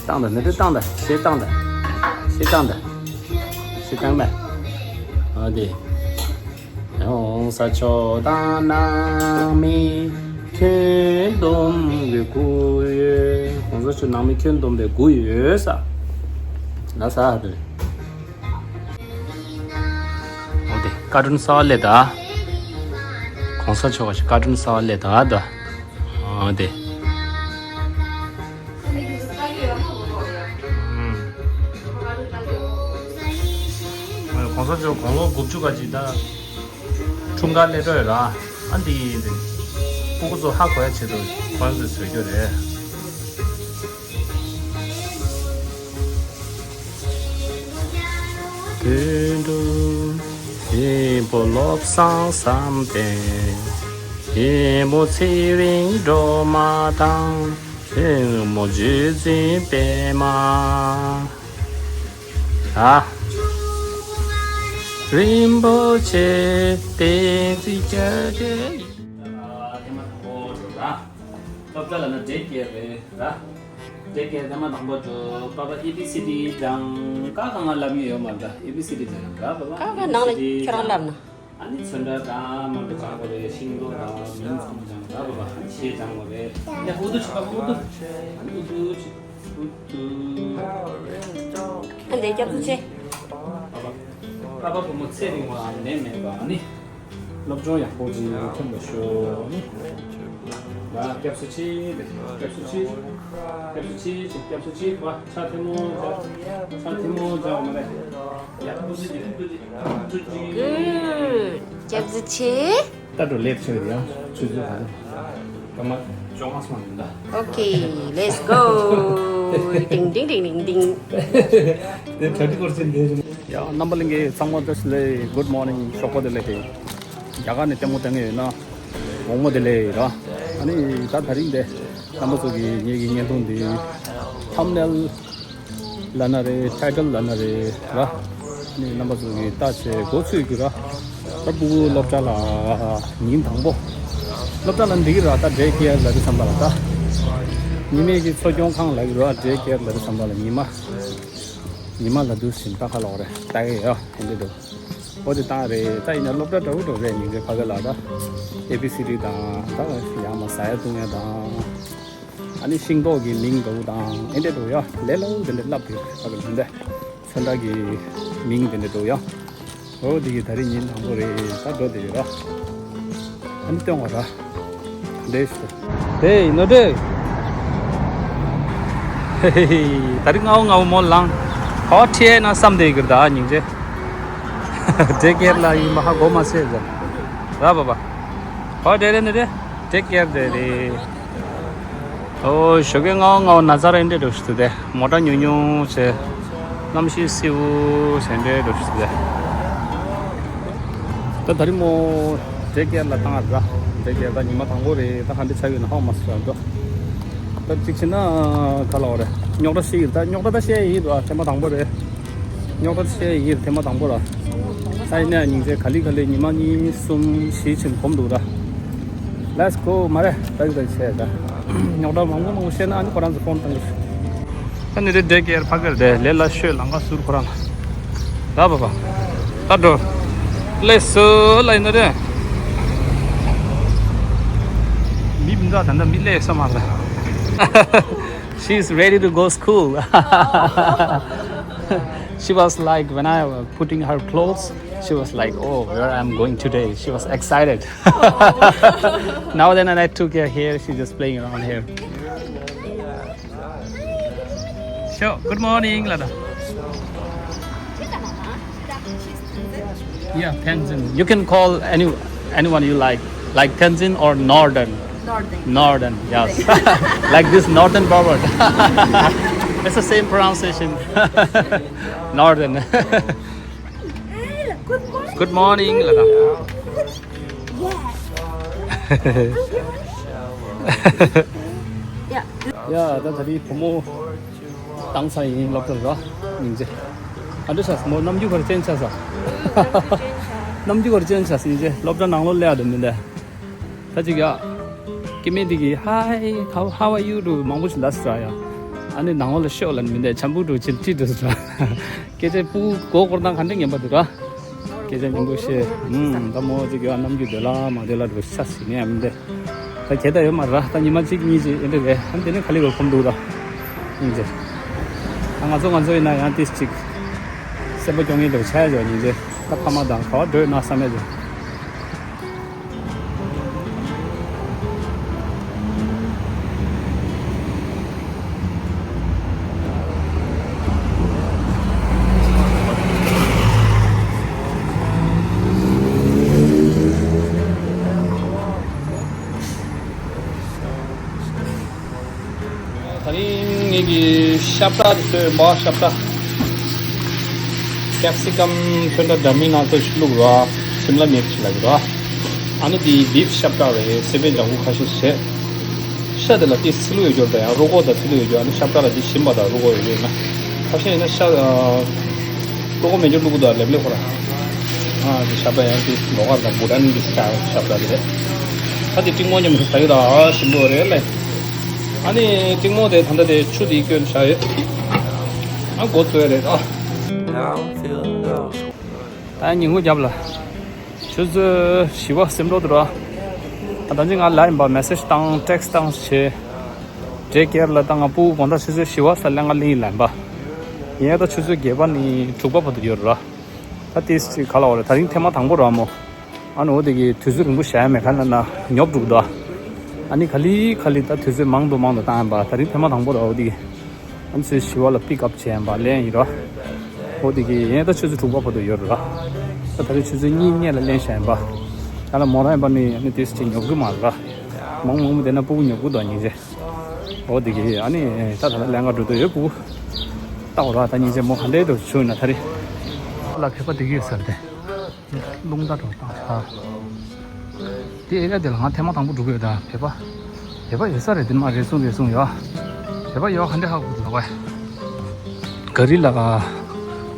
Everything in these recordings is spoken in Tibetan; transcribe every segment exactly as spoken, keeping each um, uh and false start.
བཏང་དང་། ནི་དེ་བཏང་དང་། ཞེས་བཏང་དང་། ཞེས་བཏང་དང་། ཞེས་བཏང་མས། ཨ་དེ། གོང་ས་མཆོག་དང་ནང་མི་ཁྱོན་བསྡོམས་པའི་སྒུག་ཡོད། གོང་ས་མཆོག་ནང་མི་ཁྱོན་བསྡོམས་པའི་སྒུག་ཡོད་ས། ལ་ས་རེད། འོ་དེ་བཀའ་དྲིན་གསར་པ་སླེབས་ད། གོང་ས་མཆོག་གི་བཀའ་དྲིན་གསར་པ་སླེབས་ད་ད། འོ་དེ། ཨུམ། གོང་ས་མཆོག་དགུང་ལོ་དགུ་བཅུ་ག་ཅིག་ད། འཁྲུངས་སྐར་སླེབས་འགྲོ་ཡོད་ར། ཨ་འདི་ཡིན་ཏེ། སྤུ་གུ་ཚོ་ཧ་གོ་ཡ་ཆེད་དུ་ཁོ་རང་ཚོས་བཟོས་རྒྱུ་རེད། དུད་འགྲོ་ཞིག་པོ་བློ་བཟང་བསམ་གཏན། ཞིག་པོ་ཚེ་རིང་སྒྲོལ་མ་དང་། ཞིག་པོ་རྗེ་བཙུན་པད་མ། ཨ། རིན་པོ་ཆེ་བསྟན་འཛིན་བཅོ་བརྒྱད། ཐེངས་མ་དང་པོ་འགྲོ་ར། སློབ་གྲྭ་ལ་ན་འགྲེལ་བརྒྱད་རེད་ར། འགྲེལ་བརྒྱད་ཐེངས་མ་དང་པོ་འགྲོ། པ་ཕ་ཨེ་བི་སི་ཌི་སྦྱང་། ཀ་ཁ་ང་ལབ་མྱོང་ཡོད་མ་རེད། ཨེ་བི་སི་ཌི་སྦྱང་ར་པ་ཕ། ཀ་ཁ་ནང་ལ་ཁྱོད་རང་ལབ་ན། ཨ་ནི་ཚོན་ཁྲ་དང་མར་དུ་སྦྱང་དགོས་རེད། ཤིང་ཏོག་དང་མིང་ཚང་མ་སྦྱང་ར་པ་ཕ། ཨ་ནི་གཞས་སྦྱང་དགོས་རེད། ཨ་ནི་ཨུ་ཏུ་ཆུ་ཨུ་ཏུ། ཨ་ནི་ཨུ་ཏུ་ཆུ་ཨུ་ཏུ། ཨ་འདི་སྐྱབས་སུ་མཆི། པ་ཕ། པ་ཕ་བུ་མོ་ཚེ་རིང་བ་ནད་མེད་པ། ཨ་ནི། སློབ་སྦྱོང་ཡག་པོ་ཅིག་ཐོན་པ་ཤོག། ལ་སྐྱབས་སུ་མཆི། སྐྱབས་སུ་མཆི། སྐྱབས་སུ་མཆི། སྐྱབས་སུ་མཆི། བ་ཕྱག་ཐལ་མོ་སྦྱར། ཕྱག་ཐལ་མོ་སྦྱར་མ་རེད། ཡག་པོ་ཅིག་ཐུབ་ཅིག་ཐུབ་ཅིག། Good. སྐྱབས་སུ་མཆི། ད་འགྲོ་ལེབ་ཆོས་ཡང་ཆུ་ཚོད་ག་ཚོད། སྐར་མ་བཅོ་ལྔ་སོང་ཡིན་ད། Okay, let's go. ཏིང་ཏིང་ཏིང་ཏིང་ཏིང་། དེ་གྲ་སྒྲིག་སྐོར་ཆེན་དེ་རེད། ཡ་རྣམ་པ་ལྷན་རྒྱས་ཚང་མ་བཀྲ་ཤིས་བདེ་ལེགས། Good morning. ཞོགས་པ་བདེ་ལེགས། རྒྱ་གར་ནས་ལྟད་མོ་ལྟ་མཁན་ཡོད་ན་དགོང་མོ་བདེ་ལེགས་ར། ཨ་ནི་ད་དེ་རིང་དེ་རྣམ་པ་ཚོ་གི་ངེད་ཀྱི་བརྙན་ཐུང་འདི་thumbnail་ལབ་ན་རེད། Title་ལབ་ན་རེད་ར། ཨ་ནི་རྣམ་པ་ཚོ་གི་ལྟ་བྱེད་འགོ་ཚུགས་ཀྱི་ར། ད་སྤུ་གུ་སློབ་གྲྭ་ལ་ཉིན་དང་པོ། སློབ་གྲྭ་ལ་འགྲིག་གི་ར། ད་day care་ལབ་དུས་ཙམ་པ་ལ་ད། ཉི་མའི་གི་འཚོ་སྐྱོང་ཁང་ལབ་ཀྱི་ར། Day care་ལབ་དུས་ཙམ་པ་ལ་ཉི་མ། ཉི་མ་ལ་དུས་ཟིན་ད་ཁ་ལོག་རེད། ད་གི་ཡོ་ཧེ་འདི་འདུག་འོ་དེ་བཏང་རེད། ད་ཡིན་ན་སློབ་གྲྭ་འདྲ་བོ་འགྲོ་རེད། ཉིན་རེ་ཕ་གི་ལ་ད་ཨེ་བི་སི་ཌི་དང་ད་ཡང་མ་ཟ་ཡ་བཏུང་ཡ་དང་། ཨ་ནི་ཤིང་ཏོག་གི་མིང་འདྲ་བོ་དང་ཨེ་འདྲ་འགྲོ་ཡ། ལས་སླ་བོ་དེ་འདྲ་ལབ་དེ་ཕ་གི་ལ་འདི་ཚོན་ཁྲ་གི་མིང་དེ་འདྲ་འགྲོ་ཡ། འོ་དེ་གི་དེ་རིང་ཉིན་དང་པོ་རེད། ད་འགྲོ་དེ་ཡོད་ར། ཨ་ནི་སྟོན་བ་ར། འདྲེས། Hey, ནོར་འདྲེ། དེ་རིང་ངའོ་ངའོ་མོ་ལང་། ཧོ་ཁྲིད་ན་བསམ་བསྡད་ཀྱི་རེད་ད་སྙིང་རྗེ། Day care་ལ་ཡིན་པ་ཧ་གོ་མ་སོང་ཟེར། ར་བ་བ། ཧོ་འདྲེ་རེ་ནི་རེ། Day care་རེ་རེ། ཨོ་ཞོགས་ཀས་ངའོ་ངའོ་ན་ཚ་ར་འདྲེ་འགྲོ་ཞིག་ཏུ་དེ་མོ་ཊ་ཉུང་ཉུང་བྱས། གནམ་གཤིས་བསིལ་བོ་བྱས་འདྲེ་འགྲོ་ཞིག་ཏུ་དེ། ད་དེ་རིང་མོ་Day care་ལ་བཏང་ར། Day care་ད་ཉི་མ་དང་པོ་རེད། ད་ག་འདྲ་ཆགས་ཡོད་ན་ཧ་མ་སོང་འགྲོ། ད་གཅིག་བྱས་ན་ག་ལ་བ་རེད། རྙོག་དྲ་ཤི་ཡིར་ད་རྙོག་དྲ་ད་བཤད་ཡིར་ད་ཐེངས་མ་དང་པོ་རེད། རྙོག་དྲ་བཤད་ཡིར་ཐེངས་མ་དང་པོ་ར། ད་ཡིན་ན་ཡང་སྙིང་རྗེ་ག་ལེ་ག་ལེ་ཉི་མ་གཉིས་གསུམ་བཞི་ཕྱིན་གོམས་འདུག་ར། Let's go མ་རེད། ད་གི་ད་བྱས་ད། རྙོག་དྲ་མང་པོ་མང་པོ་བཤད་ན་ཨ་ནི་ཁོ་རང་ཚོ་ཕོན་བཏང་གི། ད་ནི་རེད། Day care་ཕ་གིར་དེ་ལས་ལ་ཤོད་ལང་ཀ་ཟུར་ཁོ་རང་ལ། ད་བ་བ། ད་འགྲོ། ལས་སུ་ལ་ཡིན་ན་རེད། མི་མི་འདྲ་ད་འདྲ་མི་ལས་ས་མ་རེད། She's ready to go school. She was like, when I was putting her clothes, she was like, "Oh, where I'm going today?" She was excited. Now then, and I took her here. She's just playing around here. Sure. Good morning, Lada. Yeah, Tenzin. You can call any anyone you like, like Tenzin or Northern. Northern. Northern, yes. Like this Northern proverb. It's the same pronunciation. Northern. Hey, good morning. Good morning, Lada. Yeah. Yeah. ཡ་ད་ད་རེས་བུ་མོ་བཏང་ཚར་ཡིན། སློབ་གྲྭ་ར་སྙིང་རྗེ། ཨ་འདྲ་ཤག་མོ་ནམ་རྒྱུན་གར་ཅན་ཆགས་ས། ནམ་རྒྱུན་གར་ཅན་ཆགས་སྙིང་རྗེ། སློབ་གྲྭ་ནང་ལོགས་སླེབས་ཡ་དེ་མིན་ད། ད་ཅིག་ཡ། སྐྱེ་དམན་དེ་གིས་Hi, how, how are you འགྲོ་མང་པོ་ཞིག་ལབ་ས་ཡ། ཨ་ནི་ནང་ལ་ཤོག་ལ་མི་འདས་འཆམ་པོ་འགྲོ་ཅིལ་ཅི་འགྲོ་ཟེར། སྐད་ཆ་སྤུ་གུ་མགོ་སྐོར་སྟངས་ག་འདྲ་ངན་པ་འདུག་ག་སྐད་ཆ་སྙན་པོ་བཤད། ཨུམ། ད་མོ་ཅིག་ཡོད་ནམ་རྒྱུན་འདོད་ལ་མ་འདོད་ལ་འགྲོ་ཤ་ཟིན་ནས་མི་འདས། ད་གལ་ད་ཡོད་མ་ར། ད་ཉི་མ་གཅིག་གཉིས་ཅིག་ཨེ་འདྲ་རེད། ཨ་ནི་དེ་ནས་ག་ལེ་གོ་ཁོམ་འདུག་ད། སྙིང་རྗེ། ད་ང་ཚོ་ང་ཚོ་ཡིན་ན་ཡང་ཏིས་ཅིག་སེམས་པ་སྐྱོ་ངེས་འདུག་ཆ་ཡ་ཇོ་སྙིང་རྗེ། ད་ཕ་མ་དང་ག་བ་འགྲོ་ཡོད་ན་བསམ་ཡ་ཇོ། ད་རིང་ངེད་ཀྱི་ཤ་བཀྲ་དེ་ཚོས་འབའ་ཤ་བཀྲ། ཀེབ་སི་ཀམ་ཁྱོད་འདྲ་འདྲ་མིན་སྣ་ཚོགས་ཤིག་བླུགས་ར། ཤིམ་ལ་མིར་ཆི་ལ་གི་ར། ཨ་ནི་དེ་བིབ་ཤ་བཀྲ་རེད། སི་པན་ལྗང་ཁུ་ཁ་ཤས་བྱས། ཤ་དེ་ལ་ཏིས་ཚི་ལུ་ཡོད་འགྱུར་ད་ཡང་རུ་ཀོ་དང་ཚི་ལུ་ཡོད་འགྱུར། ཨ་ནི་ཤ་བཀྲ་ལ་དེ་ཞིམ་པ་དང་རུ་ཀོ་ཡོད་འགྱུར་ན། ཁ་ཤས་ཡིན་ན་ཤ་རུ་ཀོ་མེད་འགྱུར་བླུགས་གི་འདུག་ལེབ་ལེབ་ཁོ་ར། ཨ་དེ་ཤ་བཀྲ་ཡང་དེ་ལོ་གར་དང་བུ་ཏན་གི་ཤ་ཤ་བཀྲ་དེ་རེད། ད་དེ་ཏྲིང་མོ་མཉམ་དུ་ཟ་གི་ད་ཨ་ཞིམ་པོ་རེད་ལེ། ཨ་ནི་ཏྲིང་མོ་དེ་ད་ལྟ་དེ་ཆུ་དེ་བསྐོལ་བཞག་ཡོད། ཨ་འགོ་བཙོས་རེད་ཨ། ད་ཉིན་གུང་རྒྱབ་ལ། ཆུ་ཚོད་བཞི་པ་སེམས་འགྲོ་དུ་ར། ད་ལྟ་ཅི་ང་ལ་ཡིན་པ་མེ་སེཇ་བཏང་ཊེག་སི་བཏང་བྱས། ཌེ་ཀེར་ལ་བཏང་ང་སྤུ་གུ་དགོང་དག་ཆུ་ཚོད་བཞི་པ་ས་ལེན་ག་ལིང་ཡིན་ལ་ཡིན་པ། ཡིན་ཡ་ད་ཆུ་ཚོད་བརྒྱད་པ་ནས་དྲུག་པ་བར་དུ་ཡོད་ར། ད་ཏིས་ཅིག་ག་ལ་བ་རེད། ད་རིང་ཐེངས་མ་དང་པོ་ར་མོ། ཨ་ནི་འོ་དེ་གི་དུས་ཚོད་རིང་པོ་བཞག་ཡ་མེད་ཁ་ན་ན་ཉོབ་འགྲོ་གི་འདུག་ཨ་ནི་ག་ལི་ག་ལི་ད་དུས་ཚོད་མང་དུ་མང་དུ་བཏང་ཡ་པ། ད་རིང་ཐེངས་མ་དང་པོ་ར་འོ་དེ་གི། ཨ་ནི་ཚོས་བཞི་པ་ལ་པིག་ཨབ་བྱས་ཡ་པ་ལེན་ཡིན་ར། འོ་དེ་གི་ཡིན་ད་ཆུ་ཚོད་དྲུག་པ་བར་དུ་ཡོད་ར། ད་ད་རེས་ཆུ་ཚོད་གཉིས་སྔས་ལ་ལེན་བཞག་ཡ་པ། ད་ལ་མོ་ར་ཡིན་པ་ནི་ཨ་ནི་ཏིས་ཅིག་ཉོབ་གི་མ་ར། མང་མང་མོ་དེ་ན་སྤུ་གུ་ཉོབ་གི་འདུག་ཉིན་རེ། འོ་དེ་གི་ཨ་ནི་ད་ད་ལ་ལེན་ག་འགྲོ་འདོད་ཡོད་སྤུ་གུ། ལྟ་འོ་ར་ད་ཉིན་རེ་མོ་ཧ་འདྲེ་འགྲོ་ཆུ་ཡིན་ན་ད་རེས། ལ་ཕེབས་པ་དེ་གི་ཡོད་ས་རེད་དེ། རླུང་རྟ་འགྲོ་བཏང་ཤག་དེ་ཨེ་ར་དེ་ལ་ང་ཐེངས་མ་དང་པོ་འགྲོ་གི་ཡོད་ད། བོད་པ་བོད་པ་ཡོད་ས་རེད་དེ་མ་རེད་གསུང་རེད་གསུང་ཡོད། བོད་པ་ཡོད་ཧ་འདྲེ་ཧ་གོ་གི་ལ་བ། ག་རི་ལ་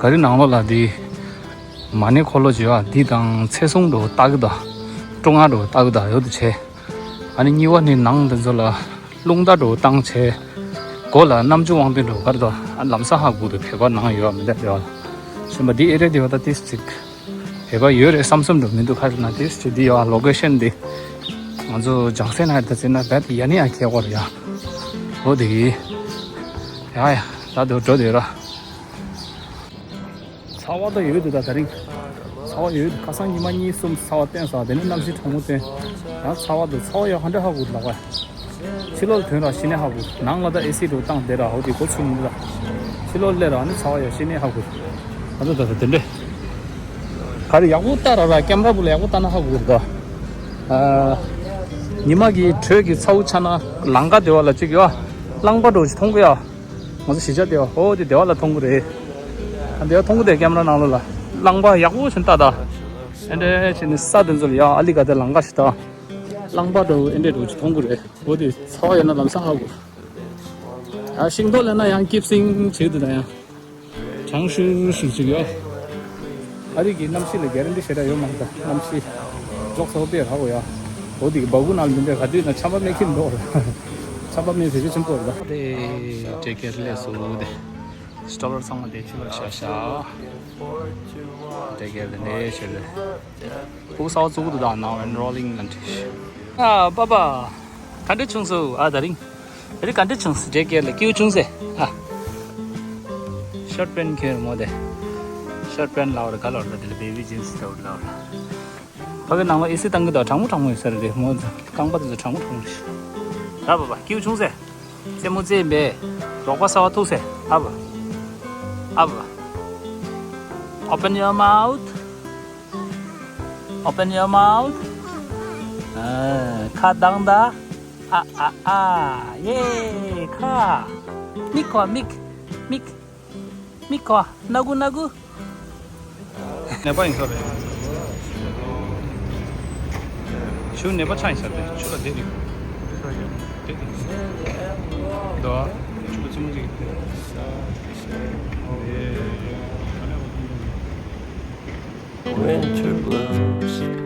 ག་རི་ནང་ལོགས་ལ་དེ་མ་ཎི་འཁོར་ལོ་བྱེད་ཡ་དེ་དང་ཚེ་སྲུང་འགྲོ་ལྟ་གི་ད། ཀྲུང་ཨ་འགྲོ་ལྟ་གི་ད་ཡོད་དུ་བྱས། ཨ་ནི་གཉིས་པ་ནི་ནང་དེ་ཚོ་ལ་རླུང་རྟ་འགྲོ་བཏང་བྱས། སྒོ་ལ་རྣམ་བཅུ་དབང་ལྡན་འགྲོ་གར་དུ་ཨ་ལམ་སང་ཧ་གོ་དུ་བོད་པ་ནང་ཡོད་མི་འདུག་ཡོད། གཞན་པ་འདི་ཨེ་རེད་དེ་བ་ད་ཏིས་ཅིག་བོད་པ་ཡོད་རེད་བསམ་བསམ་འགྲོ་མི་འདུག་ཁ་ན་ཏིས་ཅིག་འདི་ཡོད་ལོ་ཀེ་ཤན་འདི། ང་ཚོ་ལྗང་སེ་ན་ད་ཟེར་ན་བད་ཡ་ནི་ཡ་ཁྱེད་གོ་རེད་ཡ། འོ་དེ་གི། ཡ་ཡ་ད་དུ་འགྲོ་དེ་ར། ཚ་བ་ད་ཡོད་འདུག་ད་ད་རིང་། ཚ་བ་ཡོད་འདུག་ཁ་སང་ཉི་མ་གཉིས་གསུམ་ཚ་བ་བསྟན་ས་དེ་ནས་གནམ་གཤིས་གྲང་མོ་བསྟན། ཡང་ཚ་བ་འདུག་ཚ་བ་ཡོད་ཧ་འདྲ་ཧ་གོ་ལག་པ། ཕྱི་ལོགས་ཐོན་ར་ཤི་ནས་ཧ་གོ། ནང་ལ་ད་ཨེ་སི་འགྲོ་བཏང་དེ་ར་ཧོ་དེ་གོ་ཚུགས་མི་འདུག་ཕྱི་ལོགས་སླེབས་ར་ནི་ཚ་བ་ཡོད་ཤི་ནས་ཧ་གོ། ཨ་ད་ད་ད་དེ་འདྲས། ག་རེ་ཡག་པོ་ལྟ་ར་ར་ཀེམ་ར་བུ་ལ་ཡག་པོ་ལྟ་ན་ཧ་གོ་ར་ད། ཉི་མ་གི་དྲོད་ཀྱི་ཚ་བོ་ཆ་ན་ལང་ཀ་དེ་བ་ལ་གཅིག་ཡོད། རླངས་པ་འགྲོ་ཞིག་མཐོང་གི་ཡ། ང་ཚོ་གཞིས་ཆགས་དེ་བ་ཧོ་དེ་དེ་བ་ལ་མཐོང་གི་རེད། ཨ་དེ་བ་མཐོང་གི་དེ་ཀེམ་ར་ནང་ལོགས་ལ། རླངས་པ་ཡག་པོ་ཞིག་ལྟ་ད། ཨེ་འདྲས་བྱས་ནས་ས་དེ་ཚོ་ལ་ཡ་ཨ་ལི་ག་དེ་ལང་ཀ་ཞིག་ལྟ། རླངས་པ་འགྲོ་ཨེ་འདྲས་འགྲོ་ཞིག་མཐོང་གི་རེད། ཧོ་དེ་ཚ་བ་ཡོད་ན་ལམ་སང་ཧ་གོ། ཨ་ཤིང་ཏོག་ལེན་ན་ཡང་སྐྱིབ་སིང་བྱེད་དུ་ད་ཡང་། གྲང་ཤུར་ཤུར་ཅིག་ཡོད། ཨ་རི་གི་གནམ་གཤིས་ལ་གྷ་རན་ཊི་ཞེ་དྲག་ཡོད་མ་རེད་ད། གནམ་གཤིས་ལོག་ཚ་བོ་དཔེ་རག་གོ་ཡ། འོ་དེ་གི་སྦ་ཁུག་ནང་ལ་འདི་འདྲ་ག་དུས་ན་ཆམ་པ་མེད་ཁྱིམ་འདུག་ར། ཆམ་པ་མེད་བེད་སྤྱོད་ཆེན་པོ་རེད་ད། དེ་ཏྲེ་ཀེར་ལས་སུ་དེ་སི་ཊོལ་ཚང་མ་དེ་ཕྱི་ལ་བཞག་བཞག་ཏྲེ་ཀེར་དེ་འདྲའི་ཆེད་ལས། ཕུག་ས་བ་བཙུགས་འདུག་ད་ནའོ་ཨེན་རོ་ལིང་ལ་འདྲི། ཨ་པ་པ། ག་འདྲ་བྱུང་སོང་ཨ་ད་རིང་། ད་རིང་ག་འདྲ་བྱུང་སོང་ཏྲེ་ཀེར་ལ་སྐྱིད་པོ་བྱུང་སེ་ཨ། ཤོར་ཊི་པེན་ཁྱོད་མོ་དེ། ཤོར་ཊི་པེན་ལབ་ར་ག་ལབ་ར་དེ་ལ་བེ་བི་ཇིན་སི་ལབ་ར་ལབ་ར། ཕ་གི་ནང་ལ་ཨེ་སི་བཏང་གི་ད་གྲང་མོ་གྲང་མོ་ཡོད་ས་རེད་དེ་མོ། རྐང་པ་དེ་ཚོ་གྲང་མོ་གྲང་མོ་རེད། ད་པ་པ་སྐྱིད་པོ་བྱུང་སེ། རྩེད་མོ་རྩེ་ཡིན་པས། རོགས་པ་གསར་པ་ཐུག་སེ། ཨ་བ། ཨ་བ། Open your mouth. Open your mouth. ཨ། ཁ་གདངས་ད། ཨ་ཨ་ཨ། ཡེ། ཁ། མིག་གོ་མིག་མིག་མིག་གོ་ན་གུ་ན་གུ། ནད་པ་ཡིན་ས་རེད། ཆུ་ནད་པ་ཆགས་ཡིན་ས་རེད། ཆུ་ལ་བསྡད་འདུག་བསྡད་འདུག་འདུག་ཆུ་ལ་ཙི་མོ་ཅིག་བསྡད། Winter blues.